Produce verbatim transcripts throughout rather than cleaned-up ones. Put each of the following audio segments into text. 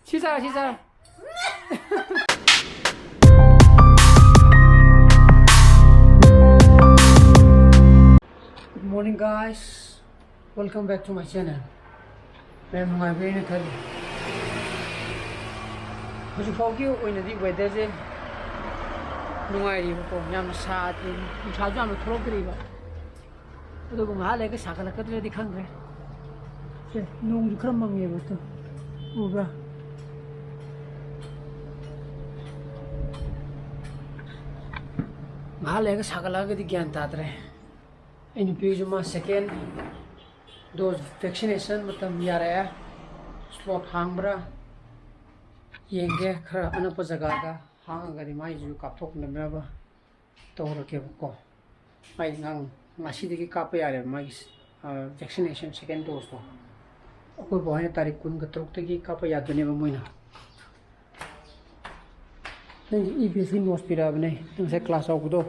ꯁꯤ ꯆꯥꯔꯣ, ꯁꯤ ꯆꯥꯔꯣ꯫ Good morning, guys. Welcome back to my channel. ꯃꯌꯥꯝ ꯅꯨꯡꯉꯥꯏꯕꯤꯔꯦꯅ ꯈꯜꯂꯤ꯫ ꯍꯧꯖꯤꯛ ꯐꯥꯎꯒꯤ ꯑꯣꯏꯅꯗꯤ weatherꯁꯦ ꯅꯨꯡꯉꯥꯏꯔꯤꯕꯀꯣ, ꯌꯥꯝꯅ ꯁꯥꯗ꯭ꯔꯤ, ꯅꯨꯡꯁꯥꯁꯨ ꯌꯥꯝꯅ ꯊꯣꯛꯂꯛꯇ꯭ꯔꯤꯕ꯫ ꯑꯗꯨꯕꯨ ꯉꯥꯏꯍꯥꯛ ꯂꯩꯔꯒ ꯁꯥꯒꯠꯂꯛꯀꯗ꯭ꯔꯗꯤ ꯈꯪꯗ꯭ꯔꯦ꯫ ꯁꯦ, ꯅꯣꯡꯁꯨ ꯈꯔ ꯃꯪꯉꯦꯕ, ꯇꯨ, ꯎꯕ꯭ꯔꯥ? ꯉꯥꯏꯍꯥꯛ ꯂꯩꯔꯒ ꯁꯥꯒꯠꯂꯛꯑꯒꯗꯤ ꯒ꯭ꯌꯥꯟ ꯇꯥꯗ꯭ꯔꯦ꯫ ꯑꯩ ꯅꯨꯄꯤꯁꯨ ꯃꯥ second dose vaccination ꯃꯇꯝ ꯌꯥꯔꯛꯑꯦ꯫ Slot ꯍꯥꯡꯕ꯭ꯔꯥ ꯌꯦꯡꯒꯦ, ꯈꯔ ꯑꯅꯛꯄ ꯖꯒꯥꯗ ꯍꯥꯡꯉꯒꯗꯤ ꯃꯥꯏꯁꯨ ꯀꯥꯞꯊꯣꯛꯅꯕ ꯇꯧꯔꯒꯦꯕꯀꯣ꯫ ꯃꯥꯏ ꯑꯉꯥꯡ ꯉꯁꯤꯗꯒꯤ ꯀꯥꯞꯄ ꯌꯥꯔꯦꯕ ꯃꯥꯒꯤ, ꯑ, vaccination second doseꯇꯣ꯫ ꯑꯩꯈꯣꯏ ꯕꯥ ꯍꯣꯏꯅ ꯇꯥꯔꯤꯛ ꯀꯨꯟꯒ ꯇꯔꯨꯛꯇꯒꯤ ꯀꯥꯞꯄ ꯌꯥꯗꯣꯏꯅꯦꯕ ꯃꯣꯏꯅ꯫ ꯅꯪꯒꯤ ꯏ ꯄꯤ ꯑꯦꯁꯀꯤ notes ꯄꯤꯔꯛꯑꯕꯅꯦ, ꯅꯪ ꯉꯁꯥꯏ class ꯌꯥꯎꯕꯗꯣ,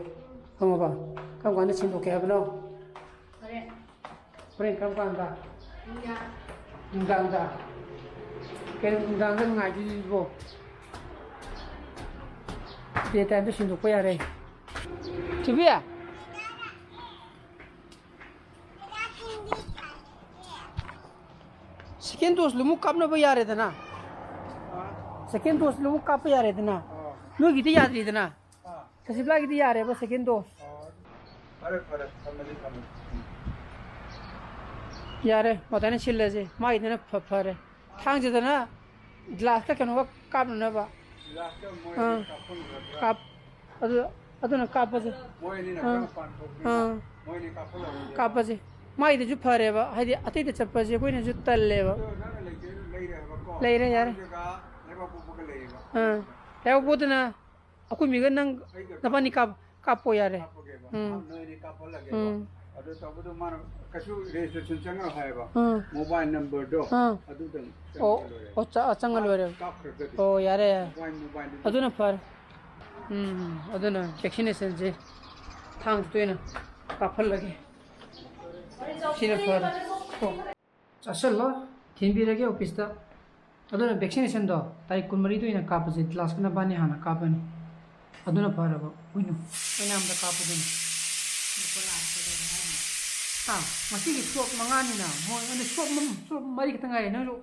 ꯈꯪꯉꯕ? ꯀꯔꯝ ꯀꯥꯟꯗ ꯁꯤꯟꯗꯣꯛꯀꯦ ꯍꯥꯏꯕꯅꯣ? ꯍꯣꯔꯦꯟ꯫ ꯍꯣꯔꯦꯟ ꯀꯔꯝ ꯀꯥꯟꯗ? ꯅꯨꯡꯗꯥꯡ꯫ ꯅꯨꯡꯗꯥꯡꯗ? ꯀꯩꯅꯣ ꯅꯨꯡꯗꯥꯡꯗ ꯉꯥꯏꯗꯣꯏꯁꯤꯕꯣ? Day timeꯗ ꯁꯤꯟꯗꯣꯛꯄ ꯌꯥꯔꯦ꯫ ꯊꯣꯏꯕꯤ! Second dose ꯂꯣꯏꯃꯛ ꯀꯥꯞꯅꯕ ꯌꯥꯔꯦꯗꯅ? Second dose ꯂꯣꯏꯃꯛ ꯀꯥꯞꯄ ꯌꯥꯔꯦꯗꯅ? ꯑꯥ꯫ ꯅꯣꯏꯒꯤꯗꯤ ꯌꯥꯗ꯭ꯔꯤꯗꯅ? ꯑꯥ꯫ ꯁꯁꯤꯕꯂꯥꯒꯤꯗꯤ ꯌꯥꯔꯦꯕ second dose꯫ ꯑꯣ꯫ ꯐꯔꯦ, ꯐꯔꯦ꯫ ꯊꯝꯃꯒꯦ, ꯊꯝꯃꯒꯦ꯫ ꯎꯝ꯫ ꯌꯥꯔꯦ, ꯃꯗꯥꯏꯅ ꯁꯤꯜꯂꯁꯦ꯫ ꯃꯥꯒꯤꯗꯅ ꯐ-, ꯐꯔꯦ꯫ ꯊꯥꯡꯖꯗꯅ glassꯀ ꯀꯩꯅꯣꯒ ꯀꯥꯞꯅꯅꯕ꯫ Glassꯇ ꯃꯣꯏ ꯑꯥ꯫ ꯀꯥꯞꯐꯝꯗ꯭ꯔꯕ꯭ꯔꯥ? ꯀꯥꯞ-, ꯑꯗꯨ, ꯑꯗꯨꯅ ꯀꯥꯞꯄꯁꯦ꯫ ꯃꯣꯏ ꯑꯅꯤꯅ ꯑꯥ꯫ ꯈꯔ ꯃꯄꯥꯟ ꯊꯣꯛꯄꯅꯤꯅ ꯑꯥ꯫ ꯃꯣꯏ ꯑꯅꯤ ꯀꯥꯞꯍꯜꯂꯔꯣꯏꯒꯦꯕ꯫ ꯀꯥꯞꯄꯁꯦ꯫ ꯃꯥꯏꯗꯨꯁꯨ ꯐꯔꯦꯕ, ꯍꯥꯏꯗꯤ ꯑꯇꯩꯗ ꯆꯠꯄꯁꯦ ꯑꯩꯈꯣꯏꯅꯁꯨ ꯇꯜꯂꯦꯕ꯫ ꯑꯗꯣ ꯅꯪꯅ ꯂꯩꯒꯦ ꯂꯩꯔꯦ ꯍꯥꯏꯕꯀꯣ? ꯂꯩꯔꯦ, ꯌꯥꯔꯦ꯫ ꯑꯗꯨꯒ ꯂꯩꯕꯥꯛꯄꯣꯛꯄꯒ ꯂꯩꯌꯦꯕ꯫ ꯑꯥ꯫ ꯂꯩꯕꯥꯛꯄꯣꯛꯄꯗꯨꯅ ꯑꯩꯈꯣꯏ ꯃꯤꯒ ꯅꯪ ꯑꯩꯒ ꯅꯕꯥꯅꯤ ꯀꯥꯞ-, ꯀꯥꯞꯄꯣ ꯌꯥꯔꯦ꯫ ꯀꯥꯞꯄꯒꯦꯕ꯫ ꯎꯝ꯫ ꯅꯣꯏ ꯑꯅꯤ ꯀꯥꯞꯍꯜꯂꯒꯦꯕ꯫ ꯎꯝ꯫ ꯑꯗꯨ ꯇꯧꯕꯗꯣ ꯃꯥꯅ ꯀꯩꯁꯨ registration ꯆꯪꯉꯛꯑꯣꯏ ꯍꯥꯏꯌꯦꯕ꯫ ꯎꯝ꯫ Mobile numberꯗꯣ ꯑꯥ꯫ ꯑꯗꯨꯗꯪ ꯑꯣ, ꯆꯪꯉꯒ ꯂꯣꯏꯔꯦ꯫ ꯑꯣ, ꯆ-, ꯆꯪꯉ ꯂꯣꯏꯔꯦ꯫ ꯀꯥꯞꯈ꯭ꯔꯒꯗꯤ꯫ ꯑꯣ, ꯌꯥꯔꯦ, ꯌꯥꯔꯦ꯫ Mobile, mobile number꯫ ꯑꯗꯨꯅ ꯐꯔꯦ꯫ ꯎꯝ, ꯎꯝ, ꯑꯗꯨꯅ vaccination ꯁꯦ ꯊꯥꯡꯁꯤꯗ ꯑꯣꯏꯅ ꯀꯥꯞꯍꯜꯂꯒꯦ꯫ ꯁꯤꯅ ꯐꯔꯦ꯫ ꯀꯣ꯫ ꯆꯥꯁꯤꯜꯂꯣ, ꯊꯤꯟꯕꯤꯔꯒꯦ office ꯇ꯫ ꯑꯗꯨꯅ vaccinationꯗꯣ ꯇꯥꯔꯤꯛ ꯀꯨꯟꯃꯔꯤꯗ ꯑꯣꯏꯅ ꯀꯥꯞꯄꯁꯦ, ꯗꯤꯂꯥꯁꯀ ꯅꯕꯥꯅꯤ ꯍꯥꯟꯅ ꯀꯥꯞꯄꯅꯤ꯫ ꯑꯗꯨꯅ ꯐꯔꯕ꯫ ꯀꯨꯏꯅ ꯑꯣꯏꯅꯥꯝꯗ ꯀꯥꯞꯄꯗꯨꯅ꯫ ꯂꯨꯄꯥ ꯂꯥꯛ ꯀꯩꯗꯧꯔꯦ ꯍꯥꯏꯅꯣ? ꯍꯥ? ꯉꯁꯤꯒꯤ ꯁꯣꯞ ꯃꯉꯥꯅꯤꯅ ꯃꯣꯏ ꯑꯗꯨ ꯁꯣꯞ ꯃ-, ꯁꯣꯞ ꯃꯔꯤ ꯈꯛꯇ ꯉꯥꯏꯔꯦ꯫ ꯅꯪꯁꯨ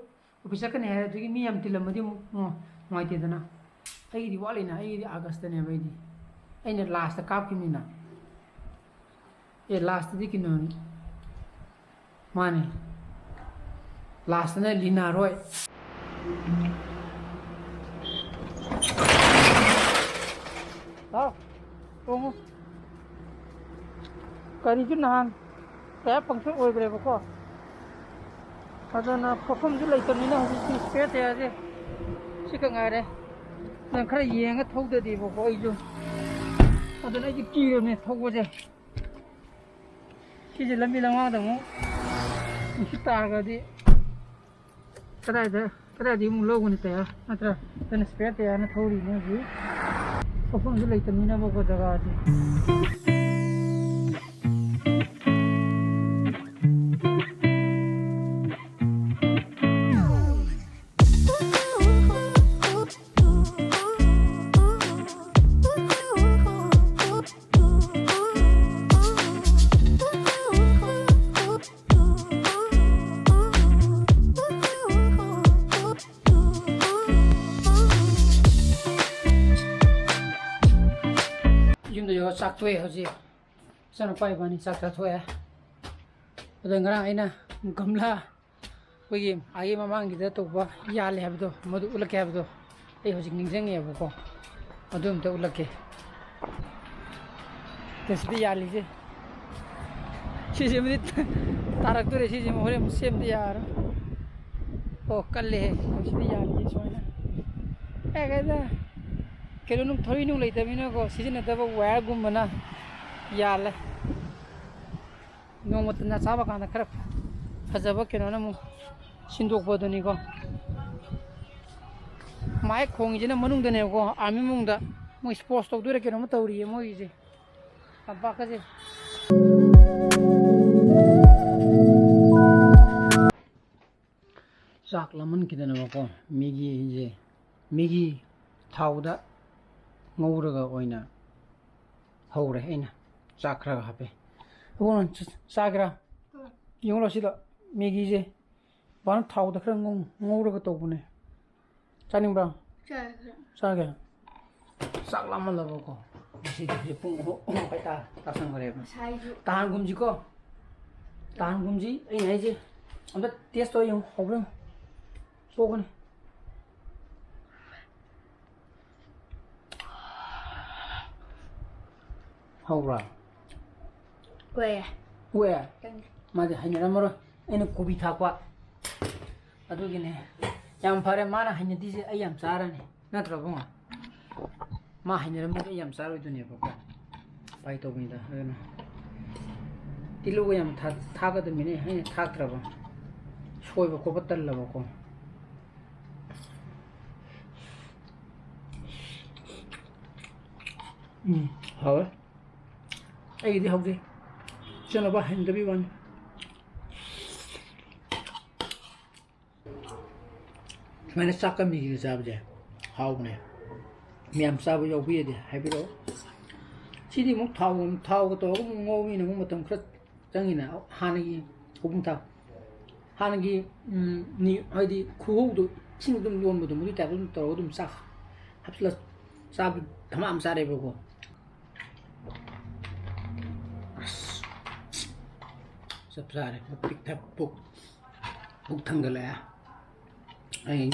ꯑꯣꯐꯤꯁ ꯆꯠꯀꯅꯤ ꯍꯥꯏꯔꯦ, ꯑꯗꯨꯒꯤ ꯃꯤ ꯌꯥꯝ ꯇꯤꯜꯂꯝꯃꯗꯤ ꯑꯃꯨꯛ ꯅꯨꯡꯉꯥꯏꯇꯦꯗꯅ꯫ ꯑꯩꯒꯤꯗꯤ ꯋꯥꯠꯂꯤꯅ, ꯑꯩꯒꯤꯗꯤ ꯑꯥꯒꯁꯇꯅꯦꯕ ꯑꯩꯗꯤ꯫ ꯑꯩꯅ ꯂꯥꯁꯇ ꯀꯥꯞꯈꯤꯕꯅꯤꯅ꯫ ꯑꯦ, ꯂꯥꯁꯇꯗꯤ ꯀꯩꯅꯣꯅꯤ꯫ ꯃꯥꯅꯦ꯫ ꯂꯥꯁꯇꯅ ꯂꯤꯅꯥꯔꯣꯏ꯫ ꯂꯥꯎ, ꯇꯣꯡꯉꯨ꯫ ꯒꯥꯔꯤꯁꯨ ꯅꯍꯥꯟ ꯇꯌꯥꯔ puncture ꯑꯣꯏꯈ꯭ꯔꯦꯕꯀꯣ꯫ ꯑꯗꯨꯅ ꯄꯣꯠꯐꯝꯁꯨ ꯂꯩꯇꯕꯅꯤꯅ ꯍꯧꯖꯤꯛꯇꯤ spare tyreꯁꯦ ꯁꯤꯈꯛ ꯉꯥꯏꯔꯦ꯫ ꯅꯪ ꯈꯔ ꯌꯦꯡꯉ ꯊꯧꯗꯗꯤꯕꯀꯣ ꯑꯩꯁꯨ꯫ ꯑꯗꯨꯅ ꯑꯩꯗꯤ ꯀꯤꯔꯕꯅꯦ ꯊꯧꯕꯁꯦ꯫ ꯁꯤꯁꯦ ꯂꯝꯕꯤ ꯂꯝꯃꯥꯡꯗ ꯑꯃꯨꯛ ꯅꯨꯡꯁꯤꯠ ꯇꯥꯔꯒꯗꯤ ꯀꯗꯥꯏꯗ, ꯀꯗꯥꯏꯗꯒꯤ ꯑꯃꯨꯛ ꯂꯧꯒꯅꯤ ꯇꯌꯥꯔ? ꯅꯠꯇ꯭ꯔꯥ? ꯑꯗꯨꯅ spare tyreꯅ ꯊꯧꯔꯤꯅꯦ ꯍꯧꯖꯤꯛ꯫ ꯄꯣꯠꯐꯝꯁꯨ ꯂꯩꯇꯕꯅꯤꯅꯕꯀꯣ ꯖꯒꯥꯁꯦ꯫ ꯌꯨꯝꯗ ꯌꯧꯔ ꯆꯥꯛ ꯇꯣꯛꯑꯦ ꯍꯧꯖꯤꯛ꯫ ꯏꯆꯥꯅꯨꯄꯥ ꯏꯕꯥꯅꯤ ꯆꯥꯛ ꯆꯥꯊꯣꯛꯑꯦ꯫ ꯑꯗꯣ ꯉꯔꯥꯡ ꯑꯩꯅ ꯒꯝꯂꯥ ꯑꯩꯈꯣꯏꯒꯤ ꯑꯥꯒꯤ ꯃꯃꯥꯡꯒꯤꯗ ꯇꯧꯕ ꯌꯥꯜꯂꯦ ꯍꯥꯏꯕꯗꯣ, ꯃꯗꯨ ꯎꯠꯂꯛꯀꯦ ꯍꯥꯏꯕꯗꯣ ꯑꯩ ꯍꯧꯖꯤꯛ ꯅꯤꯡꯁꯤꯡꯉꯦꯕꯀꯣ꯫ ꯑꯗꯨ ꯑꯝꯇ ꯎꯠꯂꯛꯀꯦ꯫ ꯁꯤꯗ ꯌꯥꯜꯂꯤꯁꯦ꯫ ꯁꯤꯁꯤꯃꯗꯤ ꯇꯥꯔꯛꯇꯣꯔꯦ꯫ ꯁꯤꯁꯤꯃ ꯍꯣꯔꯦꯟ ꯑꯃꯨꯛ ꯁꯦꯝꯗ ꯌꯥꯔꯣꯏ꯫ ꯑꯣ, ꯀꯜꯂꯦꯍꯦ꯫ ꯁꯤꯗ ꯌꯥꯜꯂꯤꯁꯦ ꯁꯨꯃꯥꯏꯅ꯫ ꯑꯦ, ꯀꯩꯗ-, ꯀꯩꯅꯣ ꯅꯨꯡ, ꯊꯧꯔꯤ ꯅꯨꯡ ꯂꯩꯇꯕꯅꯤꯅꯀꯣ, ꯁꯤꯖꯤꯟꯅꯗꯕ wireꯒꯨꯝꯕꯅ ꯌꯥꯜꯂꯦ꯫ ꯅꯣꯡꯃ ꯇꯟꯖꯥ ꯆꯥꯕ ꯀꯥꯟꯗ ꯈꯔ ꯐꯖꯕ ꯀꯩꯅꯣꯅ ꯑꯃꯨꯛ ꯁꯤꯟꯗꯣꯛꯄꯗꯨꯅꯤꯀꯣ꯫ ꯃꯥꯏꯛ ꯈꯣꯡꯉꯤꯁꯤꯅ ꯃꯅꯨꯡꯗꯅꯦꯕꯀꯣ, army ꯃꯅꯨꯡꯗ ꯃꯣꯏ sports ꯇꯧꯗꯣꯏꯔꯥ ꯀꯩꯅꯣꯝꯃ ꯇꯧꯔꯤꯌꯦ ꯃꯣꯏꯒꯤꯁꯦ꯫ ꯇꯝꯄꯥꯛꯀꯁꯦ꯫ ꯆꯥꯛ ꯂꯥꯝꯃꯟꯈꯤꯗꯅꯕꯀꯣ, ꯃꯦꯒꯤꯁꯦ, ꯃꯦꯒꯤ ꯊꯥꯎꯗ ꯉꯧꯔꯒ ꯑꯣꯏꯅ ꯍꯧꯔꯦ꯫ ꯑꯩꯅ ꯆꯥꯛ ꯈꯔꯒ ꯍꯥꯞꯄꯦ꯫ ꯏꯕꯨꯡꯉꯣ, ꯆ-, ꯆꯥꯒꯦꯔꯥ? ꯌꯦꯡꯉꯨ ꯂꯥꯎ ꯁꯤꯗ, ꯃꯦꯒꯤꯁꯦ ꯕꯥꯅ ꯊꯥꯎꯗ ꯈꯔ ꯉꯧ-, ꯉꯧꯔꯒ ꯇꯧꯕꯅꯦ꯫ ꯆꯥꯅꯤꯡꯕ꯭ꯔꯥ? ꯆꯥꯒꯦ꯫ ꯆꯥꯒꯦ? ꯆꯥꯛ ꯂꯥꯝꯃꯜꯂꯕꯀꯣ꯫ ꯉꯁꯤꯗꯤ ꯄꯨꯡ ꯑꯍꯨꯝ, ꯑꯍꯨꯝ ꯃꯈꯥꯏ ꯇꯥ-, ꯇꯥꯁꯟꯈ꯭ꯔꯦꯕ꯫ ꯉꯁꯥꯏꯁꯨ꯫ ꯇꯥꯍꯟꯒꯨꯝꯁꯤꯀꯣ꯫ ꯇꯥꯍꯟꯒꯨꯝꯁꯤ꯫ ꯑꯩꯅ ꯍꯥꯏꯁꯦ, ꯑꯝꯇ taste ꯇꯧꯔ ꯌꯦꯡꯉꯨ꯫ ꯍꯧꯕ꯭ꯔꯥ ꯌꯦꯡꯉꯨ꯫ ꯄꯣꯛꯀꯅꯤ꯫ ꯍꯧꯕ꯭ꯔꯥ? ꯑꯣꯏꯌꯦ꯫ ꯑꯣꯏꯌꯦ? ꯈꯪꯗꯦ꯫ ꯃꯥꯗꯤ ꯍꯩꯅꯔꯝꯃꯔꯣꯏ꯫ ꯑꯩꯅ ꯀꯣꯕꯤ ꯊꯥꯛꯄ꯫ ꯑꯗꯨꯒꯤꯅꯦ꯫ ꯌꯥꯝ ꯐꯔꯦ, ꯃꯥꯅ ꯍꯩꯅꯗ꯭ꯔꯤꯁꯦ ꯑꯩ ꯌꯥꯝ ꯆꯥꯔꯅꯤ꯫ ꯅꯠꯇ꯭ꯔꯣ ꯏꯕꯨꯡꯉꯣ? ꯃꯥ ꯍꯩꯅꯔꯝꯃꯗꯤ ꯑꯩ ꯌꯥꯝ ꯆꯥꯔꯣꯏꯗꯣꯏꯅꯦꯕꯀꯣ꯫ ꯎꯄꯥꯏ ꯇꯧꯕꯅꯤꯗ꯫ ꯑꯗꯨꯅ ꯇꯤꯜꯍꯧꯒ ꯌꯥꯝ ꯊꯥ-, ꯊꯥꯛꯀꯗꯕꯅꯤꯅꯦ꯫ ꯑꯩꯅ ꯊꯥꯛꯇ꯭ꯔꯕ꯫ ꯁꯣꯏꯕ ꯈꯣꯠꯄ ꯇꯜꯂꯕꯀꯣ꯫ ꯎꯝ, ꯍꯥꯎꯋꯦ꯫ ꯑꯩꯒꯤꯗꯤ ꯍꯧꯗꯦ꯫ ꯏꯆꯥꯅꯨꯄꯥ ꯍꯩꯅꯗꯕꯩ ꯋꯥꯅꯤ꯫ ꯁꯨꯃꯥꯏꯅ ꯆꯥꯛꯀ ꯃꯤꯒꯤꯒ ꯆꯥꯕꯁꯦ ꯍꯥꯎꯕꯅꯦ꯫ ꯃꯌꯥꯝ ꯆꯥꯕ ꯌꯥꯎꯕꯤꯔꯗꯤ ꯍꯥꯏꯕꯤꯔꯛꯑꯣ꯫ ꯁꯤꯗꯤ ꯑꯃꯨꯛ ꯊꯥꯎ, ꯊꯥꯎꯒ ꯇꯧꯔꯒ ꯑꯃꯨꯛ ꯉꯧꯕꯅꯤꯅ ꯑꯃꯨꯛ ꯃꯇꯝ ꯈꯔ ꯆꯪꯉꯤꯅ, ꯍꯥꯟꯅꯒꯤ ꯍꯧꯕꯨꯝ ꯊꯥꯎ, ꯍꯥꯟꯅꯒꯤ, ꯎꯝ, ꯅꯤ-, ꯍꯥꯏꯗꯤ ꯈꯨꯍꯧꯗꯣ, ꯏꯁꯤꯡ ꯑꯗꯨꯝ ꯌꯣꯟꯕꯗꯣ, ꯃꯗꯨꯒꯤ ꯇꯥꯏꯞꯇ ꯑꯗꯨꯝ ꯇꯧꯔꯒ ꯑꯗꯨꯝ ꯆꯥꯛ ꯍꯥꯞꯆꯤꯜꯂ ꯆꯥꯕ ꯙꯃꯥ ꯑꯃ ꯆꯥꯔꯦꯕꯀꯣ꯫ ꯑꯁ, ꯆꯞ ꯆꯥꯔꯦ꯫ ꯄꯤꯛ ꯊꯛ ꯄꯨꯛ, ꯄꯨꯛ ꯊꯟꯒꯠꯂꯛꯑꯦ꯫ ꯑꯩ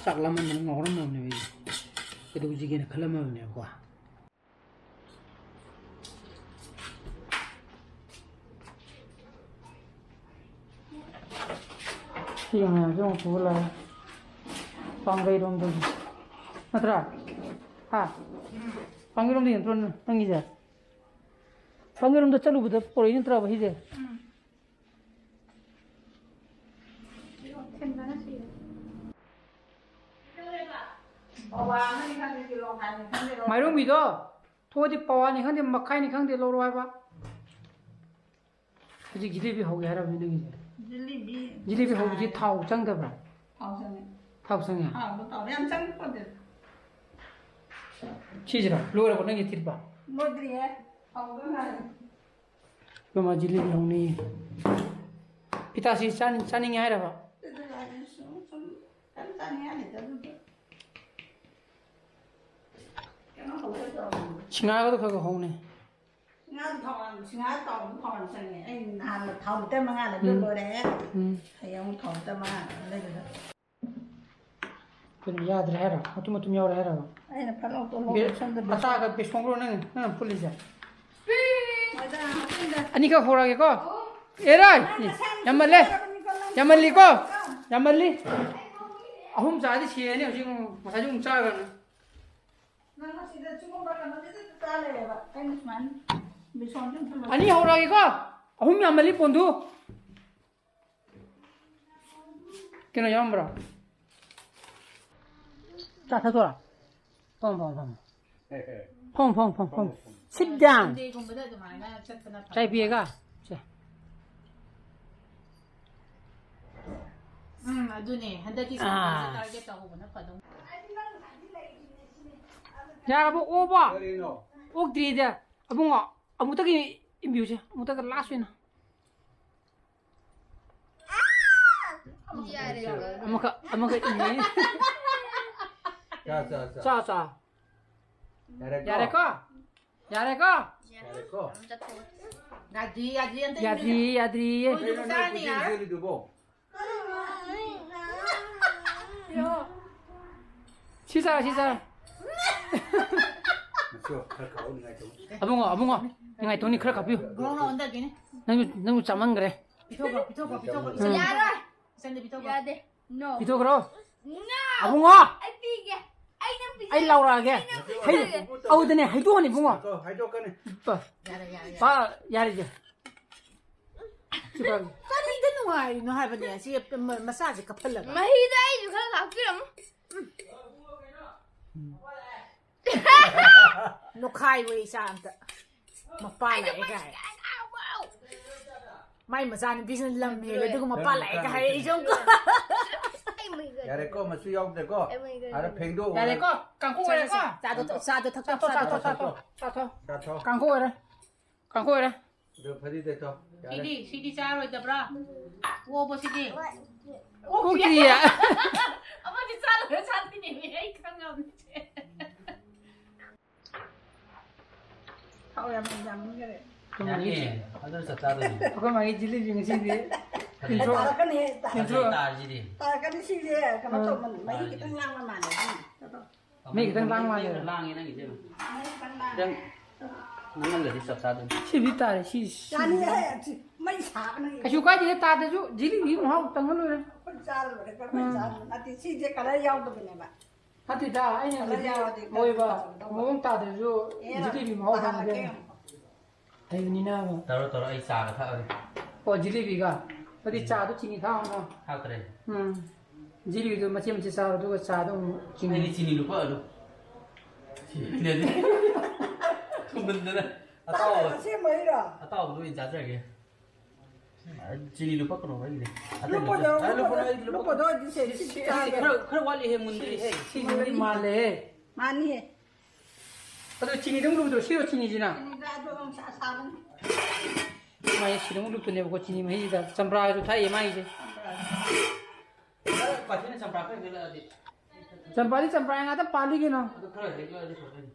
ꯆꯥꯛ ꯂꯥꯝꯃꯟꯗꯅ ꯉꯥꯎꯔꯝꯃꯕꯅꯦꯕ ꯑꯩꯁꯦ꯫ ꯀꯩꯗꯧꯁꯤꯒꯦꯅ ꯈꯜꯂꯝꯃꯕꯅꯦꯕꯀꯣ꯫ ꯁꯤ ꯑꯉꯥꯡꯁꯦ ꯑꯃꯨꯛ ꯄꯨꯔ ꯂꯥꯛꯑꯦ꯫ ꯄꯥꯡꯒꯩꯔꯣꯝꯗꯒꯤ꯫ ꯅꯠꯇ꯭ꯔꯥ? ꯍꯥ? ꯄꯥꯡꯒꯩꯔꯣꯝꯗꯒꯤ ꯅꯠꯇ꯭ꯔꯣ ꯅꯪꯒꯤꯁꯦ? ꯄꯥꯡꯒꯩꯔꯣꯝꯗ ꯆꯠꯂꯨꯕꯗ ꯄꯨꯔꯛꯏ ꯅꯠꯇ꯭ꯔꯕ ꯁꯤꯁꯦ? ꯎꯝ꯫ ꯊꯤꯟꯕꯅ ꯁꯤꯔꯦ꯫ ꯃꯥꯏꯔꯣꯡꯕꯤꯗꯣ ꯊꯣꯛꯑꯗꯤ ꯄꯋꯥꯅꯤ ꯈꯪꯗꯦ, ꯃꯈꯥꯏꯅꯤ ꯈꯪꯗꯦ, ꯂꯧꯔꯣ ꯍꯥꯏꯕ꯫ ꯍꯧꯖꯤꯛ ꯖꯤꯂꯤꯕꯤ ꯍꯧꯒꯦ ꯍꯥꯏꯔꯕꯅꯤ ꯅꯪꯒꯤꯁꯦ꯫ ꯖꯤꯂꯤꯕꯤ꯫ ꯖꯤꯂꯤꯕꯤ ꯍꯧꯕꯁꯤ ꯊꯥꯎ ꯆꯪꯗꯕ꯭ꯔꯥ? ꯊꯥꯎ ꯆꯪꯉꯦ꯫ ꯊꯥꯎ ꯆꯪꯉꯦ? ꯊꯥꯎꯗꯣ ꯇꯧꯔꯦ, ꯌꯥꯝ ꯆꯪꯕ ꯄꯣꯠꯇꯦ꯫ ꯁꯤꯁꯤꯔꯣ? ꯂꯣꯏꯔꯕꯣ ꯅꯪꯒꯤ ꯊꯤꯠꯄ? ꯂꯣꯏꯗ꯭ꯔꯤꯌꯦ꯫ ꯍꯧꯗ ꯉꯥꯏꯔꯤ꯫ ꯏꯃꯥ, ꯖꯤꯂꯤꯕꯤ ꯍꯧꯅꯩꯌꯦ꯫ ꯄꯤꯇꯥꯁꯤ ꯆꯥꯅꯤꯡ-, ꯆꯥꯅꯤꯡꯉꯦ ꯍꯥꯏꯔꯕ? ꯑꯗꯨ ꯍꯥꯏꯔꯁꯨ ꯁꯨꯝ ꯀꯩꯝ ꯆꯥꯅꯤꯡꯉꯥꯏ ꯂꯩꯇꯦ ꯑꯗꯨꯗꯤ꯫ ꯀꯩꯅꯣ ꯇꯧꯒꯦ ꯇꯧꯔꯝꯕꯅꯤ꯫ ꯁꯤꯡꯍꯥꯔꯒꯗꯣ ꯈꯔ ꯈꯔ ꯍꯧꯅꯦ꯫ ꯁꯤꯡꯍꯥꯔꯗꯣ ꯊꯥꯎ ꯌꯥꯝ, ꯁꯤꯡꯍꯥꯔ ꯇꯥꯎꯕꯗꯣ ꯊꯥꯎ ꯌꯥꯝ ꯆꯪꯉꯦ꯫ ꯑꯩ ꯅꯍꯥꯟ ꯊꯥꯎ ꯂꯤꯇꯔ ꯃꯉꯥ ꯂꯩꯕꯗꯣ ꯎꯝ꯫ ꯂꯣꯏꯔꯦ꯫ ꯎꯝ꯫ ꯍꯌꯦꯡ ꯑꯃꯨꯛ ꯊꯥꯎ ꯂꯤꯇꯔ ꯃꯉꯥ ꯂꯩꯕꯗ꯫ ꯀꯩꯅꯣ ꯌꯥꯗ꯭ꯔꯦ ꯍꯥꯏꯔꯣ? ꯃꯇꯨꯝ ꯃꯇꯨꯝ ꯌꯥꯎꯔꯦ ꯍꯥꯏꯔꯣ? ꯑꯩꯅ ꯐꯠ ꯂꯥꯎ ꯇꯣꯛ ꯂꯧ ꯕꯦ-, ꯁꯣꯝꯗ ꯕꯦꯁꯣꯟ꯫ ꯑꯇꯥꯒ ꯕꯦꯁꯣꯟꯒꯔꯣ ꯅꯪ, ꯅꯪ ꯐꯨꯜꯂꯤꯁꯦ? ꯃꯣꯏꯗ ꯍꯥꯞꯆꯤꯟꯗ꯫ ꯑꯅꯤꯈꯛ ꯍꯧꯔꯛꯑꯒꯦꯀꯣ? ꯑꯣ꯫ ꯑꯦꯔꯥꯏ! ꯅꯪ ꯅꯁꯥ ꯌꯥꯝꯃꯜꯂꯦ꯫ ꯅꯁꯥ ꯅꯁꯥ ꯌꯥꯝꯃꯜꯂꯤꯀꯣ? ꯌꯥꯝꯃꯜꯂꯤ꯫ ꯑꯍꯨꯝ ꯆꯥꯗꯤ ꯁꯤꯔꯅꯤ ꯍꯧꯖꯤꯛ꯫ ꯉꯁꯥꯏꯁꯨ ꯑꯃꯨꯛ ꯆꯥꯈ꯭ꯔꯕꯅꯤ꯫ ꯅꯪ ꯑꯁꯤꯗ ꯁꯤꯒꯨꯝꯕ ꯀꯩꯅꯣꯁꯤꯗ ꯆꯥ ꯂꯩꯔꯦꯕ꯫ ꯑꯩꯅ ꯁꯨꯃꯥꯏꯅ ꯕꯦꯁꯣꯟꯁꯦ ꯑꯝꯇ ꯂꯣꯏꯁꯤꯟ-꯫ ꯑꯅꯤ ꯍꯧꯔꯛꯑꯒꯦꯀꯣ? ꯑꯍꯨꯝ ꯌꯥꯝꯃꯜꯂꯤ ꯄꯣꯟꯗꯨ꯫ ꯀꯩꯅꯣ ꯌꯥꯎꯔꯝꯕ꯭ꯔꯣ? ꯆꯥ ꯊꯛꯇꯣꯔꯥ? ꯐꯝ, ꯐꯝ, ꯐꯝ꯫ ꯐꯝ, ꯐꯝ, ꯐꯝ, ꯐꯝ꯫ Sit down. ꯁꯟꯗꯦꯒꯨꯝꯕꯗ ꯑꯗꯨꯃꯥꯏꯅ ꯆꯠꯄꯅ ꯐꯩ꯫ ꯆꯥꯏ ꯄꯤꯌꯦꯒ? ꯁꯦ꯫ ꯎꯝ, ꯑꯗꯨꯅꯦ꯫ ꯍꯟꯗꯛꯀꯤ ꯑꯥ꯫ ꯁꯟꯗꯦꯁꯦ target ꯇꯧꯍꯧꯕꯅ ꯐꯗꯧ꯫ ꯌꯥꯔꯕꯣ? ꯑꯣꯕꯣ? ꯀꯔꯤꯅꯣ? ꯑꯣꯛꯇ꯭ꯔꯤꯗ꯫ ꯑꯕꯨꯡꯉꯣ, ꯑꯃꯨꯛꯇꯒꯤ ꯏꯟꯕꯤꯌꯨꯁꯦ꯫ ꯑꯃꯨꯛꯇꯒ last ꯑꯣꯏꯅ꯫ ꯌꯥꯔꯦ꯫ ꯑꯃꯈꯛ, ꯑꯃꯈꯛ ꯏꯟꯕꯤꯌꯨ꯫ ꯆꯥ, ꯆꯥ, ꯆꯥ꯫ ꯆꯥ, ꯆꯥ꯫ ꯌꯥꯔꯦꯀꯣ? ꯌꯥꯔꯦꯀꯣ? ꯌꯥꯔꯦꯀꯣ? ꯌꯥꯔꯦꯀꯣ? ꯌꯥꯗ꯭ꯔꯤ, ꯌꯥꯗ꯭ꯔꯤ, ꯑꯝꯇ ꯌꯥꯗ꯭ꯔꯤ, ꯏꯟꯕꯤꯌꯨ꯫ ꯌꯥꯗ꯭ꯔꯤ꯫ ꯃꯣꯏꯗꯨꯕꯨ ꯀꯩꯅꯣ ꯆꯥꯅꯤ ꯅꯪ ꯌꯥ? ꯆꯦꯜꯂꯤꯗꯨꯕꯣ? ꯁꯤ ꯆꯥꯔꯣ, ꯁꯤ ꯆꯥꯔꯣ꯫ ꯃꯆꯨ ꯈꯔ ꯈꯥꯛꯎ, ꯅꯤꯡꯉꯥꯏ ꯇꯧ꯫ ꯑꯕꯨꯡꯉꯣ, ꯑꯕꯨꯡꯉꯣ, ꯅꯤꯡꯉꯥꯏ ꯇꯧꯅꯤ, ꯈꯔ ꯈꯥꯛꯄꯤꯌꯨ꯫ ꯒ꯭ꯔꯣꯡ ꯂꯥꯎ ꯑꯣꯟꯊꯒꯤꯅꯤ꯫ ꯅꯪꯁꯨ, ꯅꯪꯁꯨ ꯆꯥꯃꯟꯈ꯭ꯔꯦ꯫ ꯄꯤꯊꯣꯛꯈ꯭ꯔꯣ, ꯄꯤꯊꯣꯛꯈ꯭ꯔꯣ, ꯄꯤꯊꯣꯛꯈ꯭ꯔꯣ꯫ ꯎꯝ꯫ ꯏꯆꯟꯗ ꯌꯥꯔꯣꯏ꯫ ꯏꯆꯟꯗ ꯄꯤꯊꯣꯛꯈ꯭ꯔꯣ꯫ ꯌꯥꯗꯦ꯫ No꯫ ꯄꯤꯊꯣꯛꯈ꯭ꯔꯣ꯫ No꯫ ꯑꯕꯨꯡꯉꯣ꯫ ꯑꯩ ꯄꯤꯒꯦ꯫ ꯑꯩ ꯅꯪ ꯄꯤꯖꯒꯦ꯫ ꯑꯩ ꯂꯥꯎꯔꯛꯑꯒꯦ꯫ ꯑꯩ ꯅꯪ ꯍꯩ-, ꯄꯤꯖꯒꯦ꯫ ꯑꯧꯗꯅꯦ, ꯍꯩꯗꯣꯛꯑꯅꯤ ꯏꯕꯨꯡꯉꯣ꯫ ꯉꯥꯏꯈꯣ, ꯍꯥꯏꯗꯣꯛꯀꯅꯤ꯫ ꯄ-, ꯌꯥꯔꯦ, ꯌꯥꯔꯦ, ꯌꯥꯔꯦ꯫ ꯄ-, ꯌꯥꯔꯦꯁꯦ꯫ ꯁꯤ ꯄꯥꯏꯌꯨ꯫ ꯀꯔꯤꯗ ꯅꯨꯡꯉꯥꯏꯔꯤꯅꯣ ꯍꯥꯏꯕꯅꯦ, ꯁꯤ ꯃ-, ꯃꯆꯥꯁꯦ ꯀꯞꯍꯜꯂꯒ꯫ ꯃꯍꯤꯗ ꯑꯩꯁꯨ ꯈꯔ ꯈꯥꯛꯄꯤꯔꯝꯃꯨ꯫ ꯅꯣꯈꯥꯏꯕ ꯏꯆꯥ ꯑꯝꯇ꯫ ꯃꯄꯥ ꯑꯩꯁꯨ ꯂꯥꯛꯑꯦ ꯀꯥꯏ꯫ ꯄꯩꯁꯥ ꯌꯥꯎꯕ꯫ ꯃꯥꯏ ꯃꯆꯥꯅꯨꯄꯤꯁꯤꯅ ꯂꯝ ꯍꯦꯜꯂꯦ, ꯑꯗꯨꯒ ꯃꯄꯥ ꯂꯥꯛꯑꯦꯒ ꯍꯥꯏꯔꯛꯏꯁꯦ ꯌꯦꯡꯉꯨꯀꯣ꯫ ꯑꯩ ꯃꯩ ꯀꯔꯤ? ꯌꯥꯔꯦꯀꯣ, ꯃꯆꯨ ꯌꯥꯎꯗ꯭ꯔꯦꯀꯣ꯫ ꯑꯩ ꯃꯩ ꯀꯔꯤ? ꯑꯔꯦ, ꯐꯦꯡꯗꯣꯛꯎꯔꯣ꯫ ꯌꯥꯔꯦꯀꯣ, ꯀꯥꯡꯈꯣꯛ ꯑꯣꯏꯔꯦꯀꯣ꯫ ꯆꯥꯗꯣ ꯊꯛ-, ꯆꯥꯗꯣ ꯊꯛꯇꯣꯛ, ꯆꯥꯊꯣꯛ, ꯆꯥꯗꯣ ꯆꯥꯊꯣꯛ, ꯊꯛꯇꯣꯛ꯫ ꯆꯥꯊꯣꯛ꯫ ꯆꯥꯊꯣꯛ꯫ ꯀꯥꯡꯈꯣꯛ ꯑꯣꯏꯔꯦ꯫ ꯀꯥꯡꯈꯣꯛ ꯑꯣꯏꯔꯦ꯫ ꯑꯗꯨ ꯐꯗꯤ ꯇꯩꯊꯣꯛ꯫ ꯌꯥꯔꯦ꯫ ꯁꯤꯗꯤ, ꯁꯤꯗꯤ ꯆꯥꯔꯣꯏꯗꯕ꯭ꯔꯥ? ꯑꯣꯕꯣ ꯁꯤꯗꯤ? ꯑꯣꯛꯇꯤꯌꯦ꯫ ꯑꯃꯗꯤ ꯆꯥꯔꯣꯏ, ꯆꯥꯗꯣꯏꯅꯦꯃꯤ, ꯑꯩ ꯈꯪꯉꯕꯅꯤ꯫ ꯊꯥꯎ ꯌꯥꯝ ꯌꯥꯝꯃꯟꯈꯔꯦ꯫ ꯌꯥꯅꯤ, ꯑꯗꯨ ꯆꯞ ꯆꯥꯗꯣꯏꯅꯤ꯫ ꯑꯩꯈꯣꯏ ꯃꯥꯒꯤ ꯖꯤꯂꯤꯕꯤ ꯉꯁꯤꯗꯤ ꯐꯖꯩ꯫ ꯇꯤꯟꯊ꯭ꯔꯣ-, ꯇꯥꯔꯛꯀꯅꯤ, ꯇꯥꯔꯛꯀꯅꯤ꯫ ꯇꯤꯟꯊ꯭ꯔꯣ-, ꯇꯥꯔꯁꯤꯗꯤ꯫ ꯇꯥꯔꯛꯀꯅꯤ, ꯁꯤꯁꯦ ꯀꯩꯅꯣ ꯑꯥ꯫ ꯇꯧꯃꯟ-, ꯃꯍꯤ ꯈꯤꯇꯪ ꯂꯥꯡꯕ ꯃꯥꯜꯂꯦ꯫ ꯃꯍꯤ ꯈꯤꯇꯪ ꯂꯥꯡ ꯃꯥꯜꯂꯦ꯫ ꯂꯥꯡꯉꯦ ꯅꯪꯒꯤꯁꯦ꯫ ꯃꯍꯤ ꯈꯤꯇꯪ ꯂꯥꯡꯉꯦ꯫ ꯈꯤꯇꯪ ꯅꯪꯍꯜꯂꯗꯤ ꯆꯞ ꯆꯥꯗꯣꯏꯅꯤ꯫ ꯁꯤꯗꯤ ꯇꯥꯔꯦ, ꯁꯤ, ꯁꯤ꯫ ꯌꯥꯅꯤ, ꯑꯦ, ꯁꯤ ꯃꯩ ꯁꯥꯕꯅ ꯀꯩꯁꯨ ꯀꯥꯏꯗꯦ, ꯇꯥꯗꯁꯨ ꯖꯤꯂꯤꯕꯤ ꯃꯍꯥꯎ ꯇꯪꯉ ꯂꯣꯏꯔꯦ꯫ ꯑꯩꯈꯣꯏ ꯆꯥꯔ ꯂꯣꯏꯔꯦ, ꯑꯩꯈꯣꯏ ꯎꯝ꯫ ꯆꯥꯔ ꯂꯣꯏꯔꯦ꯫ ꯅꯠꯇꯦ, ꯁꯤꯁꯦ colour ꯌꯥꯎꯗꯕꯅꯦꯕ꯫ ꯅꯠꯇꯦꯗ, ꯑꯩꯅ ꯀꯂꯔ ꯍꯧꯖꯤꯛ ꯌꯥꯎꯔꯗꯤ ꯃꯣꯏꯕ ꯈꯔ ꯐꯖꯒꯗꯧꯕ꯫ ꯃꯑꯣꯡ ꯇꯥꯗ꯭ꯔꯁꯨ ꯑꯦ, ꯖꯤꯂꯤꯕꯤ ꯃꯍꯥꯎ ꯇꯥꯍꯜꯂꯛꯀꯦ ꯇꯪꯉꯒꯦ꯫ ꯌꯦꯡꯉꯣ꯫ ꯍꯩꯕꯅꯤꯅꯕ꯫ ꯇꯧꯔꯣ, ꯇꯧꯔꯣ, ꯑꯩ ꯆꯥꯒ ꯊꯛꯑꯒꯦ꯫ ꯑꯣ, ꯖꯤꯂꯤꯕꯤꯒ? ꯑꯗꯨꯗꯤ ꯎꯝ꯫ ꯆꯥꯗꯣ ꯆꯤꯅꯤ ꯊꯥꯛꯑꯣꯅꯣ꯫ ꯊꯥꯛꯇ꯭ꯔꯦ꯫ ꯎꯝ꯫ ꯖꯤꯂꯤꯕꯤꯗꯣ ꯃꯆꯦꯠ ꯃꯆꯦꯠ ꯆꯥꯔꯣ, ꯑꯗꯨꯒ ꯆꯥꯗꯣ ꯑꯃꯨꯛ ꯆꯤꯅꯤ꯫ ꯑꯩꯗꯤ ꯆꯤꯅꯤ ꯂꯨꯄꯥ ꯑꯗꯨ꯫ ꯁꯤ ꯍꯩꯅꯗꯦ꯫ ꯊꯨꯝꯃꯟꯗꯅ꯫ ꯑꯇꯥꯎꯕ꯫ ꯇꯥꯗꯕ ꯁꯦꯝꯕꯩꯔꯣ? ꯑꯇꯥꯎꯕꯗꯣ ꯑꯣꯏꯅ ꯆꯥꯖꯔꯒꯦ꯫ ꯆꯤꯅꯤ ꯂꯨꯄꯥ ꯀꯩꯅꯣ ꯑꯩꯒꯤꯗꯤ꯫ ꯑꯇꯩ ꯂꯨꯄꯥꯗꯣ, ꯂꯨꯄꯥ-, ꯑ, ꯂꯨꯄꯥ-, ꯂꯨꯄꯥꯗꯣ, ꯑꯩ ꯂꯨꯄꯥ-, ꯂꯨꯄꯥꯗꯣ ꯑꯩꯗꯤ ꯁꯦ, ꯁꯤ, ꯁꯤ ꯁꯤ, ꯆꯥꯒꯦ꯫ ꯈꯔ, ꯈꯔ ꯋꯥꯠꯂꯤꯍꯦ, ꯃꯨꯟꯗ꯭ꯔꯤꯍꯦ꯫ ꯁꯤ ꯃꯨꯟꯗꯤ ꯃꯥꯜꯂꯦꯍꯦ꯫ ꯃꯥꯅꯤꯍꯦ꯫ ꯑꯗꯣ ꯆꯤꯅꯤꯗꯣ ꯑꯃꯨꯛ ꯂꯨꯞꯇ꯭ꯔꯣ? ꯁꯤꯔꯣ ꯆꯤꯅꯤꯁꯤꯅ? ꯆꯤꯅꯤꯗꯣ ꯑꯗꯨ ꯑꯃꯨꯛ ꯁꯥ-, ꯁꯥꯕꯅꯤ꯫ ꯃꯥꯁꯦ ꯁꯤꯗ ꯑꯃꯨꯛ ꯂꯨꯞꯇꯣꯏꯅꯦꯕꯀꯣ, ꯆꯤꯅꯤ ꯃꯍꯤꯁꯤꯗ꯫ ꯆꯝꯄ꯭ꯔꯥꯒꯁꯨ ꯊꯥꯛꯏ ꯃꯥꯒꯤꯁꯦ꯫ ꯆꯝꯄ꯭ꯔꯥ꯫ ꯄꯥꯊꯤꯅ ꯆꯝꯄ꯭ꯔꯥ ꯈꯔ ꯍꯦꯛꯂꯛꯑꯗꯤ꯫ ꯆꯝꯄ꯭ꯔꯥꯗꯤ ꯆꯝꯄ꯭ꯔꯥ ꯉꯥꯛꯇ ꯄꯥꯜꯂꯤ ꯀꯩꯅꯣ꯫ ꯑꯗꯨ ꯈꯔ ꯍꯦꯛꯂꯛꯑꯗꯤ ꯐꯗꯣꯏꯅꯤ꯫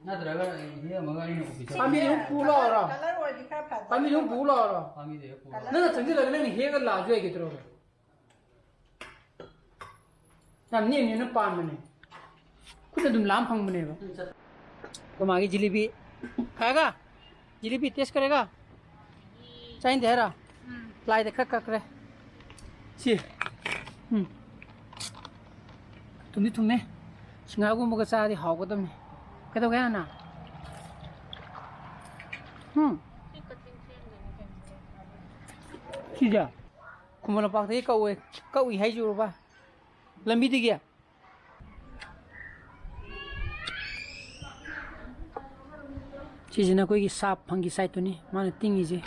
ꯅꯠꯇ꯭ꯔꯒ ꯍꯦꯛꯑꯝꯃꯒ ꯑꯩꯅ ꯑꯣꯐꯤꯁ ꯄꯥꯝꯕꯤꯗꯨ ꯑꯃꯨꯛ ꯄꯨ ꯂꯥꯛꯑꯣꯔꯣ? ꯀꯂꯔ ꯑꯣꯏꯔꯗꯤ ꯈꯔ ꯐꯖꯅꯤ꯫ ꯄꯥꯝꯕꯤꯗꯨ ꯑꯃꯨꯛ ꯄꯨ ꯂꯥꯛꯑꯣꯔꯣ? ꯄꯥꯝꯕꯤꯗꯨ ꯍꯦꯛ ꯄꯨ ꯂꯥꯛꯑꯣ꯫ ꯅꯪꯅ ꯆꯪꯁꯤꯜꯂꯒ ꯅꯪꯅ ꯍꯦꯛꯑꯒ ꯂꯥꯛꯑꯁꯨ ꯌꯥꯏ ꯀꯩꯗꯧꯔꯒꯦ? ꯌꯥꯝ ꯅꯦꯝ ꯅꯦꯝꯅ ꯄꯥꯟꯕꯅꯦ꯫ ꯈꯨꯠꯅ ꯑꯗꯨꯝ ꯂꯥꯝ ꯐꯪꯕꯅꯦꯕ꯫ ꯎꯝ, ꯆꯠ- ꯑꯩꯈꯣꯏ ꯃꯥꯒꯤ ꯖꯤꯂꯤꯕꯤ꯫ ꯈꯥꯏꯒ? ꯖꯤꯂꯤꯕꯤ taste ꯀꯔꯦꯒ? ꯆꯥꯅꯤꯡꯗꯦ ꯍꯥꯏꯔꯣ? ꯎꯝ꯫ ꯂꯥꯏꯗ ꯈꯔ ꯀꯛꯈ꯭ꯔꯦ꯫ ꯁꯤ꯫ ꯎꯝ꯫ ꯊꯨꯝꯗꯤ ꯊꯨꯝꯃꯦ꯫ ꯁꯤꯡꯍꯥꯔꯒꯨꯝꯕꯒ ꯆꯥꯔꯗꯤ ꯍꯥꯎꯒꯗꯕꯅꯤ꯫ ꯀꯩꯗꯧꯒꯦ ꯍꯥꯟꯅ? ꯎꯝ꯫ ꯁꯤꯁꯦ ꯈꯨꯃꯟ ꯂꯝꯄꯥꯛꯇꯒꯤ ꯀꯛꯎꯏ, ꯀꯛꯎꯏ ꯍꯥꯏꯁꯤꯕꯨꯕ? ꯂꯝꯕꯤꯗꯒꯤ? ꯁꯤꯁꯤꯅ ꯑꯩꯈꯣꯏꯒꯤ ꯁꯥꯞ fungicide ꯇꯨꯅꯤ ꯃꯥꯅ ꯇꯤꯡꯉꯤꯁꯦ꯫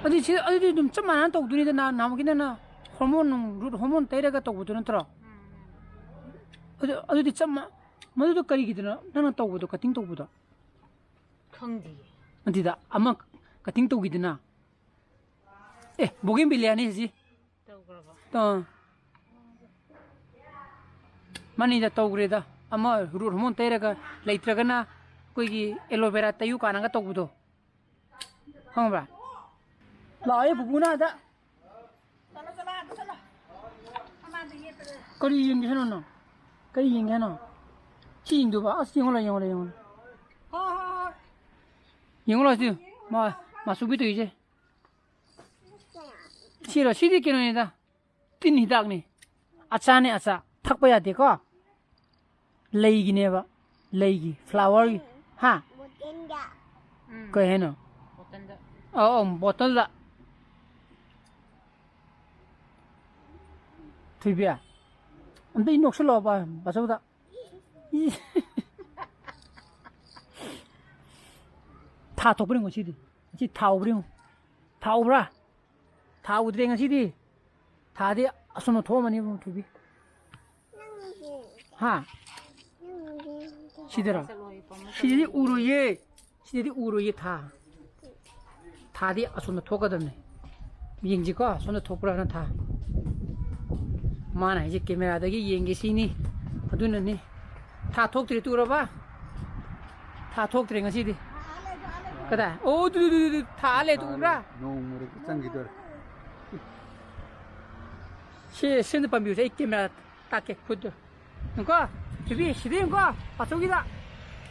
ꯑꯗꯨꯗꯤ ꯁꯤ, ꯑꯗꯨꯗꯤ ꯑꯗꯨꯝ ꯆꯞ ꯃꯥꯟꯅꯅ ꯇꯧꯗꯣꯏꯅꯤꯗ꯫ ꯅꯍꯥꯟ, ꯅꯍꯥꯟꯃꯨꯛꯀꯤ ꯅꯪꯅ ꯍꯣꯔꯃꯣꯟ ꯅꯨꯡ, ꯔꯨꯠ ꯍꯣꯔꯃꯣꯟ ꯇꯩꯔꯒ ꯇꯧꯕꯗꯣ ꯅꯠꯇ꯭ꯔꯣ? ꯑꯗꯨ, ꯑꯗꯨꯗꯤ ꯆꯞ ꯃꯥ-, ꯃꯗꯨꯗꯣ ꯀꯔꯤꯒꯤꯗꯅꯣ ꯅꯪꯅ ꯇꯧꯕꯗꯣ, ꯀꯇꯤꯡ ꯇꯧꯕꯗꯣ? ꯈꯪꯗꯤꯌꯦ꯫ ꯅꯠꯇꯦꯗ, ꯑꯃ ꯀꯇꯤꯡ ꯇꯧꯈꯤꯗꯅ꯫ ꯑꯦ, ꯕꯣꯒꯦꯟꯚꯤꯂꯤꯌꯥꯅꯤ ꯍꯧꯖꯤꯛ꯫ ꯇꯧꯈ꯭ꯔꯕ? ꯑꯥ꯫ ꯃꯥꯅꯤꯗ, ꯇꯧꯈ꯭ꯔꯦꯗ꯫ ꯑꯃ ꯔꯨꯠ ꯍꯣꯔꯃꯣꯟ ꯇꯩꯔꯒ, ꯂꯩꯇ꯭ꯔꯒꯅ ꯑꯩꯈꯣꯏꯒꯤ ꯑꯦꯂꯣꯚꯦꯔꯥ ꯇꯩꯌꯨ ꯀꯥꯟꯅꯒ ꯇꯧꯕꯗꯣ꯫ ꯈꯪꯕ꯭ꯔꯥ? ꯂꯥꯛꯑꯦ ꯄꯨꯄꯨꯅ ꯑꯗ꯫ ꯀꯔꯤ ꯌꯦꯡꯒꯦ ꯍꯥꯏꯅꯣ ꯅꯪ? ꯀꯔꯤ ꯌꯦꯡꯒꯦ ꯍꯥꯏꯅꯣ? ꯁꯤ ꯌꯦꯡꯗꯣꯏꯕ? ꯑꯁ, ꯌꯦꯡꯉꯣ ꯂꯥꯎ, ꯌꯦꯡꯉꯣ ꯂꯥꯎ, ꯌꯦꯡꯉꯣ ꯂꯥꯎ꯫ ꯌꯦꯡꯉꯣ ꯂꯥꯎ, ꯁꯤ꯫ ꯃꯥ, ꯃꯥꯁꯨꯕꯤ ꯇꯧꯔꯤꯁꯦ꯫ ꯁꯤꯔꯣ? ꯁꯤꯗꯤ ꯀꯩꯅꯣꯅꯤꯗ꯫ ꯇꯤꯟ ꯍꯤꯗꯥꯛꯅꯤ꯫ ꯑꯆꯥꯅꯦ, ꯑꯆꯥ꯫ ꯊꯛꯄ ꯌꯥꯗꯦꯀꯣ꯫ ꯂꯩꯒꯤꯅꯦꯕ꯫ ꯂꯩꯒꯤ, flowerꯒꯤ꯫ ꯍꯥ? ꯕꯣꯇꯜꯗ꯫ ꯎꯝ꯫ ꯀꯩ ꯍꯥꯏꯅꯣ? ꯕꯣꯇꯜꯗ꯫ ꯑꯧ, ꯑꯧ, ꯕꯣꯇꯜꯗ꯫ ꯊꯣꯏꯕꯤ, ꯑꯝꯇ ꯏ ꯅꯣꯛꯁꯜꯂꯣ ꯕꯥ-, ꯕꯥꯆꯧꯗ꯫ ꯏ-, ꯊꯥ ꯊꯣꯛꯄ꯭ꯔ ꯌꯦꯡꯉꯣ ꯉꯁꯤꯗꯤ꯫ ꯉꯁꯤ ꯊꯥ ꯎꯕ꯭ꯔ ꯌꯦꯡꯉꯣ꯫ ꯊꯥ ꯎꯕ꯭ꯔꯥ? ꯊꯥ ꯎꯗ꯭ꯔꯦ ꯉꯁꯤꯗꯤ꯫ ꯊꯥꯗꯤ ꯑꯁꯣꯝꯗ ꯊꯣꯛꯑꯝꯃꯅꯤ ꯏꯕꯨꯡꯉꯣ ꯊꯣꯏꯕꯤ꯫ ꯍꯥ? ꯁꯤꯗꯔꯣ? ꯁꯤꯗꯗꯤ ꯎꯔꯣꯏꯌꯦ꯫ ꯁꯤꯗꯗꯤ ꯎꯔꯣꯏꯌꯦ ꯊꯥ꯫ ꯊꯥꯗꯤ ꯑꯁꯣꯝꯗ ꯊꯣꯛꯀꯗꯕꯅꯦ꯫ ꯌꯦꯡꯁꯤꯀꯣ, ꯑꯁꯣꯝꯗ ꯊꯣꯛꯄ꯭ꯔꯥꯅ ꯊꯥ꯫ ꯃꯥꯅ ꯍꯥꯏꯁꯦ ꯀꯦꯃꯦꯔꯥꯗꯒꯤ ꯌꯦꯡꯒꯦ ꯁꯤꯅꯤ꯫ ꯑꯗꯨꯅꯅꯤ꯫ ꯊꯥ ꯊꯣꯛꯇ꯭ꯔꯤ ꯇꯨꯔꯕ? ꯊꯥ ꯊꯣꯛꯇ꯭ꯔꯦ ꯉꯁꯤꯗꯤ꯫ ꯀꯗꯥꯏ? ꯑꯣ, ꯇꯨ, ꯇꯨ, ꯇꯨ, ꯇꯨ, ꯊꯥ ꯂꯩ, ꯇꯨ ꯎꯕ꯭ꯔꯥ? ꯅꯣꯡ ꯃꯔꯛꯇ ꯆꯪꯈꯤꯗꯣꯔꯦ꯫ ꯁꯤ, ꯁꯤꯅ ꯄꯥꯝꯕꯤꯌꯨꯁꯦ, ꯑꯩ ꯀꯦꯃꯦꯔꯥ ꯇꯥꯛꯀꯦ, ꯈꯨꯠꯇꯣ꯫ ꯌꯦꯡꯉꯨꯀꯣ, ꯊꯣꯏꯕꯤ, ꯁꯤꯗ ꯌꯦꯡꯉꯨꯀꯣ, ꯑꯆꯧꯒꯤꯗ꯫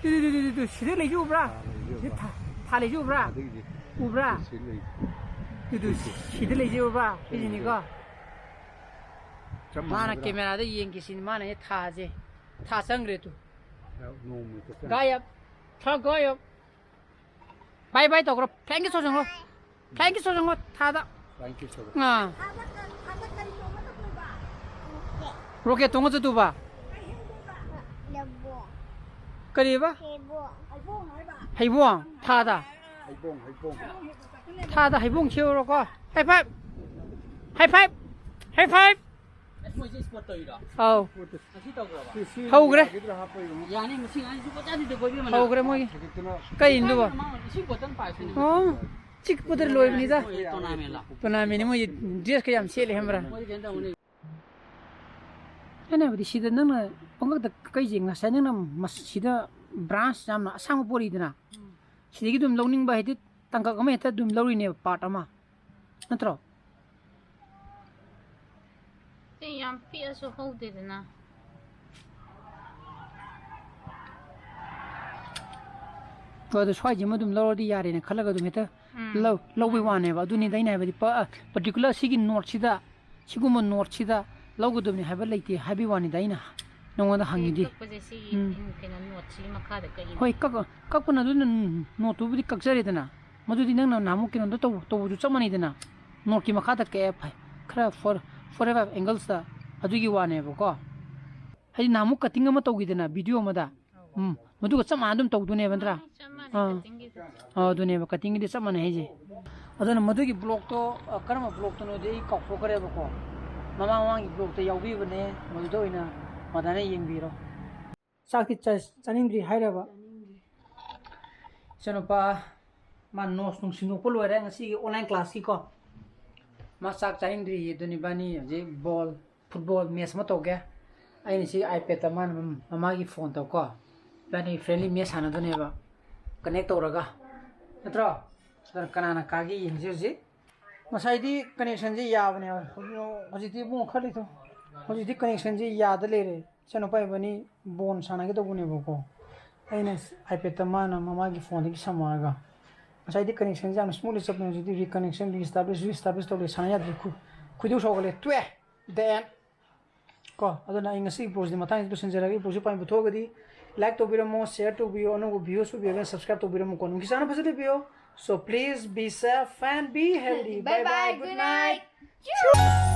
ꯇꯨ, ꯇꯨ, ꯁꯤꯗ ꯂꯩꯁꯤ ꯎꯕ꯭ꯔꯥ? ꯊꯥ ꯂꯩꯁꯤ ꯁꯤꯗ ꯎꯕ꯭ꯔꯥ? ꯊꯥ, ꯊꯥ ꯂꯩꯁꯤ ꯎꯕ꯭ꯔꯥ? ꯑꯗꯒꯤꯗꯤ ꯎꯕ꯭ꯔꯥ? ꯁꯤ ꯂꯩ꯫ ꯇꯨ, ꯇꯨ, ꯁꯤꯗ ꯂꯩꯁꯤ ꯎꯕ꯭ꯔꯥ? ꯁꯤꯁꯤꯅꯤꯀꯣ꯫ ꯆꯞ ꯃꯥꯅ ꯃꯥꯟꯅꯕ꯭ꯔꯥ? ꯀꯦꯃꯦꯔꯥꯗ ꯌꯦꯡꯒꯦ ꯁꯤꯅꯤ, ꯃꯥꯅ ꯍꯦꯛ ꯊꯥꯁꯦ꯫ ꯊꯥ ꯆꯪꯈ꯭ꯔꯦ ꯇꯨ꯫ ꯅꯣꯡꯃ ꯆꯠꯆꯔꯦ꯫ ꯒꯥꯌꯕ꯫ ꯊꯥ ꯒꯥꯌꯕ꯫ ꯕꯥꯏ ꯕꯥꯏ ꯇꯧꯈ꯭ꯔꯣ꯫ Flying kiss ꯇꯧꯁꯟꯈ꯭ꯔꯣ꯫ Flying kiss ꯇꯧꯁꯟꯈ꯭ꯔꯣ ꯊꯥꯗ꯫ Flying kiss ꯇꯧꯈ꯭ꯔꯣ꯫ ꯑꯥ꯫ Rocket ꯇꯣꯡꯉ ꯆꯠꯇꯨꯕ? ꯀꯔꯤꯕ? ꯍꯩꯕꯣꯡ꯫ ꯊꯥꯗ? ꯍꯩꯕꯣꯡ, ꯍꯩꯕꯣꯡ꯫ ꯊꯥꯗ ꯍꯩꯕꯣꯡ ꯁꯤꯎꯔꯣꯀꯣ꯫ High five! High five! High five! ꯑꯁ, ꯃꯣꯏꯁꯦ spot ꯇꯧꯔꯤꯔꯣ? ꯑꯧ꯫ ꯉꯁꯤ ꯇꯧꯈ꯭ꯔꯕ? ꯍꯧꯈ꯭ꯔꯦ꯫ ꯌꯥꯅꯤ, ꯃꯁꯤꯡ ꯑꯅꯤꯁꯨ ꯄꯣꯠ ꯆꯥꯗꯤꯗ ꯀꯣꯏꯕꯤ ꯑꯃꯅ꯫ ꯍꯧꯈ꯭ꯔꯦ ꯃꯣꯏꯒꯤ꯫ ꯀꯩꯅꯣꯗꯨꯕꯣ? ꯃꯃꯥꯡ ꯏꯁꯤꯡ bottle ꯄꯥꯏꯁꯤꯅꯦ꯫ ꯑꯣ, ꯆꯤꯛꯄꯗ ꯂꯣꯏꯕꯅꯤꯗ꯫ ꯃꯣꯏ tournamentꯂꯣ? Tournamentꯅꯤ, ꯃꯣꯏ dress ꯀ ꯌꯥꯝ ꯁꯦꯠꯂꯦ ꯈꯪꯕ꯭ꯔꯥ? ꯃꯣꯏꯗꯤ ꯀꯩꯅꯣ ꯇꯧꯕꯅꯤ꯫ ꯑꯩꯅ ꯍꯥꯏꯕꯗꯤ ꯁꯤꯗ ꯅꯪꯅ ꯄꯪꯀꯛꯇ ꯀꯛꯏꯁꯦ, ꯉꯁꯥꯏ ꯅꯪꯅ ꯃꯁ-, ꯁꯤꯗ branch ꯌꯥꯝꯅ ꯑꯁꯥꯡꯕ ꯄꯣꯔꯛꯏꯗꯅ, ꯎꯝ꯫ ꯁꯤꯗꯒꯤ ꯑꯗꯨꯝ ꯂꯧꯅꯤꯡꯕ ꯍꯥꯏꯗꯤ ꯇꯥꯡꯀꯛ ꯑꯃ ꯍꯦꯛꯇ ꯑꯗꯨꯝ ꯂꯧꯔꯤꯅꯦꯕ, part ꯑꯃ꯫ ꯅꯠꯇ꯭ꯔꯣ? ꯁꯤ ꯌꯥꯝ ꯄꯤꯛꯑꯁꯨ ꯍꯧꯗꯦꯗꯅ꯫ ꯍꯣꯏ, ꯑꯗꯣ ꯁ꯭ꯋꯥꯏꯁꯤꯃ ꯑꯗꯨꯝ ꯂꯧꯔꯗꯤ ꯌꯥꯔꯦꯅ ꯈꯜꯂꯒ ꯑꯗꯨꯝ ꯍꯦꯛꯇ ꯎꯝ꯫ ꯂꯧ-, ꯂꯧꯕꯩ ꯋꯥꯅꯦꯕ꯫ ꯑꯗꯨꯅꯤꯗ ꯑꯩꯅ ꯍꯥꯏꯕꯗꯤ ꯄ-, particular ꯁꯤꯒꯤ noteꯁꯤꯗ, ꯁꯤꯒꯨꯝꯕ noteꯁꯤꯗ ꯂꯧꯒꯗꯕꯅꯤ ꯍꯥꯏꯕ ꯂꯩꯇꯦ ꯍꯥꯏꯕꯒꯤ ꯋꯥꯅꯤꯗ ꯑꯩꯅ ꯅꯉꯣꯟꯗ ꯁꯤ ꯍꯪꯉꯤꯗꯤ꯫ ꯀꯛꯄꯁꯦ ꯁꯤꯒꯤ ꯎꯝ꯫ ꯀꯩꯅꯣ noteꯁꯤꯒꯤ ꯃꯈꯥꯗ ꯀꯛꯏꯅꯦ꯫ ꯍꯣꯏ, ꯀꯛ-, ꯀꯛꯄꯅ ꯑꯗꯨꯅ noteꯇꯨꯕꯨꯗꯤ ꯀꯛꯆꯔꯦꯗꯅ꯫ ꯃꯗꯨꯗꯤ ꯅꯪꯅ ꯅꯍꯥꯟꯃꯨꯛ ꯀꯩꯅꯣꯗ ꯇꯧ-, ꯇꯧꯕꯗꯨ ꯆꯞ ꯃꯥꯟꯅꯩꯗꯅ꯫ Noteꯀꯤ ꯃꯈꯥꯗ ꯀꯛꯑꯦ ꯐꯩ꯫ ꯈꯔ four, four five angles-ꯇ ꯑꯗꯨꯒꯤ ꯋꯥꯅꯦꯕꯀꯣ꯫ ꯍꯥꯏꯗꯤ ꯅꯍꯥꯟꯃꯨꯛ cutting ꯑꯃ ꯇꯧꯈꯤꯗꯅ video ꯑꯃꯗ꯫ ꯎꯝ, ꯃꯗꯨꯒ ꯆꯞ ꯃꯥꯟꯅ ꯑꯗꯨꯝ ꯇꯧꯗꯣꯏꯅꯦꯕ ꯅꯠꯇ꯭ꯔꯥ? ꯆꯞ ꯃꯥꯟꯅꯩ ꯑꯥ꯫ Cuttingꯒꯤꯗꯤ꯫ ꯑꯥ, ꯑꯗꯨꯅꯦꯕ, cuttingꯒꯤꯗꯤ ꯆꯞ ꯃꯥꯟꯅꯩ ꯍꯥꯏꯁꯦ꯫ ꯑꯗꯨꯅ ꯃꯗꯨꯒꯤ vlogꯇꯣ, ꯑ, ꯀꯔꯝꯕ vlogꯇꯅꯣꯗꯤ ꯑꯩ ꯀꯥꯎꯊꯣꯛꯈ꯭ꯔꯦꯕꯀꯣ꯫ ꯃꯃꯥꯡ ꯃꯃꯥꯡꯒꯤ vlogꯇ ꯌꯥꯎꯕꯤꯕꯅꯦ, ꯃꯗꯨꯗ ꯑꯣꯏꯅ ꯃꯗꯥꯅ ꯌꯦꯡꯕꯤꯔꯣ꯫ ꯆꯥꯛꯇꯤ ꯆꯥ-, ꯆꯥꯅꯤꯡꯗ꯭ꯔꯤ ꯍꯥꯏꯔꯕ? ꯆꯥꯅꯤꯡꯗ꯭ꯔꯤ꯫ ꯏꯆꯥꯅꯨꯄꯥ, ꯃꯥ notes ꯅꯨꯡ ꯁꯤꯟꯗꯣꯛꯄ ꯂꯣꯏꯔꯦ ꯉꯁꯤꯒꯤ online classꯀꯤꯀꯣ꯫ ꯃꯥ ꯆꯥꯛ ꯆꯥꯅꯤꯡꯗ꯭ꯔꯤꯌꯦ, ꯑꯗꯨꯅꯤ ꯏꯕꯥꯅꯤ ꯍꯧꯖꯤꯛ ball football match ꯑꯃ ꯇꯧꯒꯦ꯫ ꯑꯩꯅ ꯁꯤ iPadꯇ ꯃꯥꯅ ꯃꯝ-, ꯃꯃꯥꯒꯤ phoneꯇꯀꯣ ꯏꯕꯥꯅꯤ friendly match ꯁꯥꯟꯅꯗꯣꯏꯅꯦꯕ, connect ꯇꯧꯔꯒ, ꯅꯠꯇ꯭ꯔꯣ? ꯑꯗꯨꯅ ꯀꯅꯥꯅ ꯀꯥꯒꯦ ꯌꯦꯡꯁꯤ ꯍꯧꯖꯤꯛ꯫ ꯉꯁꯥꯏꯗꯤ connectionꯁꯦ ꯌꯥꯕꯅꯦꯕ, ꯍꯧꯖꯤꯛ, ꯍꯧꯖꯤꯛꯇꯤ ꯏꯕꯨꯡꯉꯣ ꯈꯔ ꯂꯩꯊꯧ꯫ ꯍꯧꯖꯤꯛꯇꯤ connectionꯁꯦ ꯌꯥꯗ ꯂꯩꯔꯦ꯫ ꯏꯆꯥꯅꯨꯄꯥ ꯏꯕꯥꯅꯤ ball ꯁꯥꯟꯅꯒꯦ ꯇꯧꯕꯅꯦꯕꯀꯣ, ꯑꯩꯅ iPadꯇ ꯃꯥꯅ ꯃꯃꯥꯒꯤ phoneꯗꯒꯤ ꯁꯝꯃꯛꯑꯒ꯫ ꯉꯁꯥꯏꯗꯤ connectionꯁꯦ ꯌꯥꯝꯅ smoothly ꯆꯠꯄꯅꯦ, ꯍꯧꯖꯤꯛꯇꯤ reconnection, re-establish, re-establish ꯇꯧꯔꯦ, ꯁꯥꯟꯅ ꯌꯥꯗ꯭ꯔꯦ꯫ ꯈꯨ-, ꯈꯣꯏꯗꯧ ꯁꯥꯎꯒꯠꯂꯦ, ꯇꯣꯛꯑꯦ꯫ The end꯫ ꯀꯣ, ꯑꯗꯨꯅ ꯑꯩ ꯉꯁꯤꯒꯤ vlogꯁꯦ ꯃꯇꯥꯡꯁꯤꯗ ꯂꯣꯏꯁꯤꯟꯖꯔꯒꯦ꯫ Vlogꯁꯦ ꯄꯥꯝꯕ ꯊꯣꯛꯑꯒꯗꯤ like ꯇꯧꯕꯤꯔꯝꯃꯣ, share ꯇꯧꯕꯤꯌꯣ, ꯑꯅꯧꯕ viewers ꯑꯣꯏꯕꯤꯔꯒꯅ subscribe ꯇꯧꯕꯤꯔꯝꯃꯣꯀꯣ꯫ ꯅꯨꯡꯁꯤ ꯆꯥꯟꯅ ꯐꯖꯅ ꯂꯩꯕꯤꯌꯣ꯫ So please be safe and be healthy. Bye bye, good night.